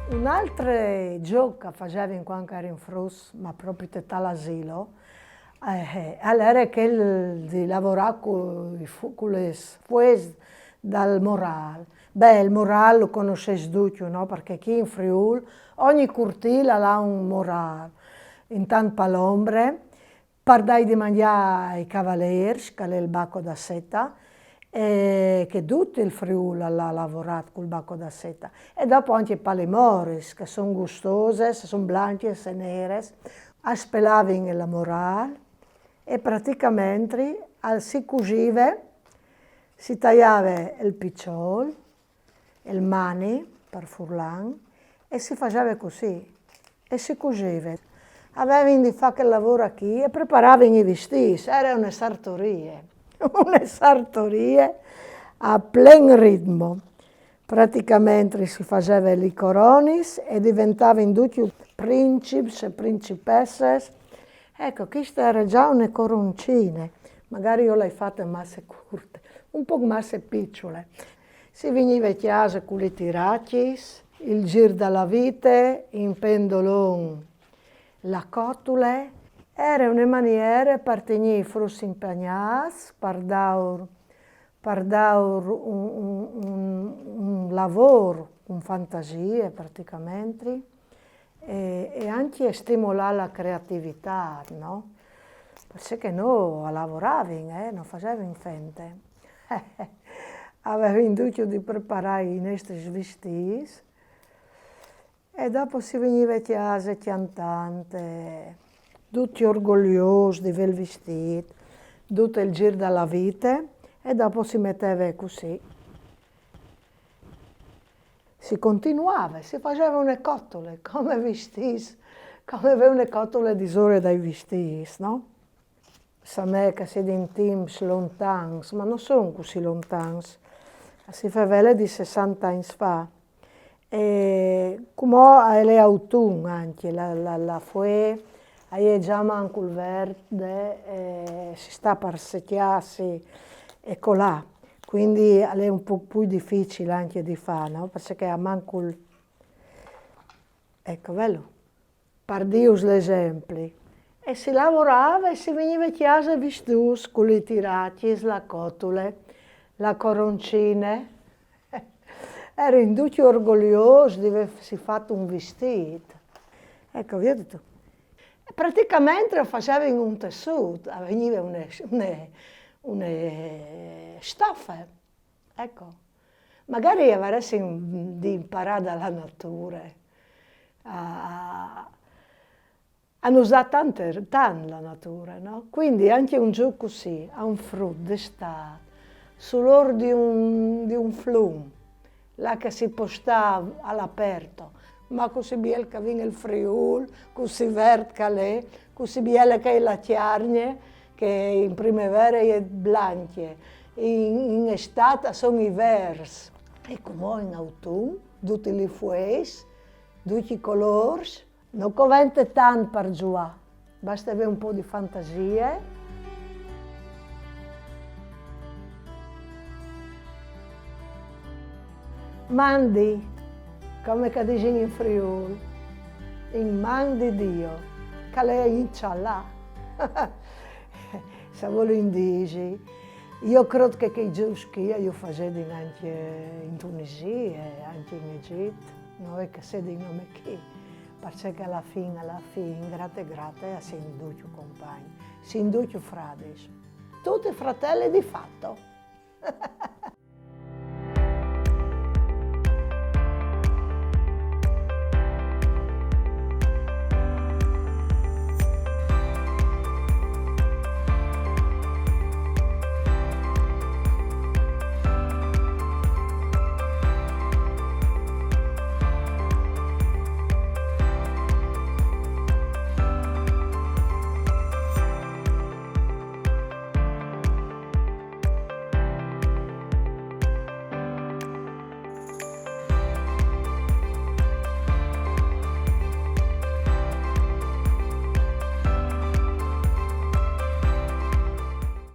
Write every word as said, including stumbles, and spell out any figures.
Un altri gioc che fasevin quand che erin fruts, ma propit te tal asilo, eh, al era chel di lavorâ cu, i fu-, cu lis fueis dal morâl. Beh, il morâl lu conossês ducj, no? Parcè chi in Friûl ogni curtîl al à un morâl, intant palombre, par dâi di mangjâ ai cavalêrs, che al è il baco da seta, e che dut il Friûl al à lavorât cul baco da seta. E dopo ancje pa lis moris, che a son gustoses, a son blancjis e neris, a spelavin il morâl e praticamentri al si cusive, si taiave il piçol, il mani, par furlan, e si faseve cussì, e si cusive. A vevin di fâ chel lavôr chi e preparavin i vistîts, e era une sartorie, une sartorie a plen ritmo. Praticamentri si faseve lis coronis e a deventavin ducj princips e principesses. Eco, cheste e era za une coroncine, magari jo le ai fate masse curte, un pôc masse piçule. Si vignive a cjase cu lis tiracjis, il zîr da la vite, in pendolon la cotule. E era une maniere par tignî i fruts impegnâts, par dâur, par dâur un, un, un, un lavôr cun fantasie praticamentri. E, e ancje stimolâ la creativitât, no? Parcè che nô a lavoravin, eh, no fasevin fente. A vevin ducj di preparâ i nestris vistîts e dopo si vignive a cjase cjantant, ducj orgoliôs di vê il vistît, dut il zîr da la vite, e dopo si meteve cussì. Si continuave, si faseve une cotule, come vistîts, come vê une cotule disore dai vistîts, no? Samee che a sedin timps lontans, ma no son cussì lontans. Si fevele di sessante agns fa. E cumò al è autun ancje, la, la, la fuee e je za mancul verde, e si sta par secjâsi e colâ. Cuindi al è un pôc plui dificil ancje di fâ, no? Parcè che a mancul, eco, velu, par dâus l'esempli. E si lavorave e si vignive a cjase vistûts cu lis tiracjis, la cotule, la coroncine. A erin ducj orgoliôs di vêsi fat un vistît. Eco, viodistu. E praticamentri a fasevin un tessût, a vignive une, une, une stofe. Eco. Magari a varessin di imparâ da la nature. A, a nus dà tant, tant la nature, no? Cuindi ancje un zûc cussì, a un frut d'Istât, sul ôr di un, di un flum, là che si pò stâ al aperto, ma cussì biel che al vin il Friûl, cussì vert che al è, cussì biele che e je la cjargne, che in primevere e je blancje, in, in Istât a son i vêrs, e cumò in autun dutis lis fueis, ducj i colôrs. No covente tant par zuâ, baste vê un pôc di fantasie. Mandi, come che a disin in Friûl, in man di Diu, che al è incjalà. Se a volin dî, jo crôt che chei zûcs chi ju fasedin ancje in Tunisie, ancje in Egjit, no è che a sedin nome chi, parcè che a la fin, a la fin, grate grate, a sin ducj compagns, sin ducj fradis, ducj fratelli di fato.